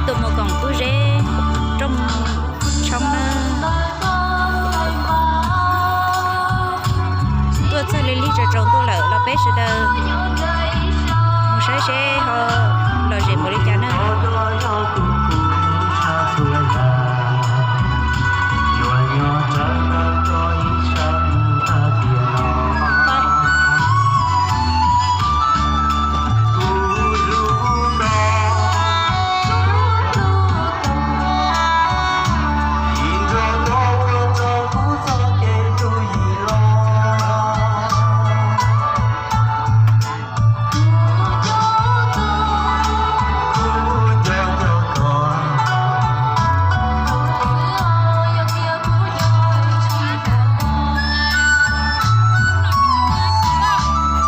Tuaj mus koom tub Zeb rooj tshoob na. Tuaj txog lig lig tsaus tsaus ntuj lawm los peb sawv daws mus saib seb ho lom zem npaum li cas na.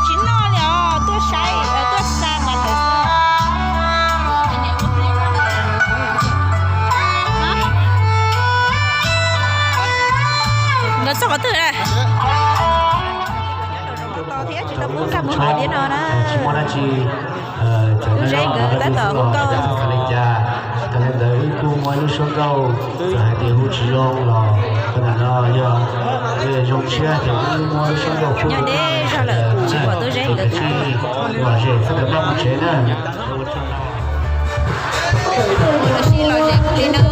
Tsis noj li os, tuaj saib, tuaj xa mas tawm. Nkawd txog qhov twg na? Tos thiab tsis tau pub nkag mus hauv thiab no na. Tub Zeb nkawd tab tom hu nkauj. Thaum ntawd wb kuj muaj lub suab nkauj, txawm hais tias hu tsis zoo los ntawm no yog zoo siab tias wb muaj lub suab nkauj pub. Nyob deb zog lawm kuv tsis pom Tub Zeb nkawd tham. Lom zem txhob tawm plab mus tsev na. Tab sis lom zem kawg li na.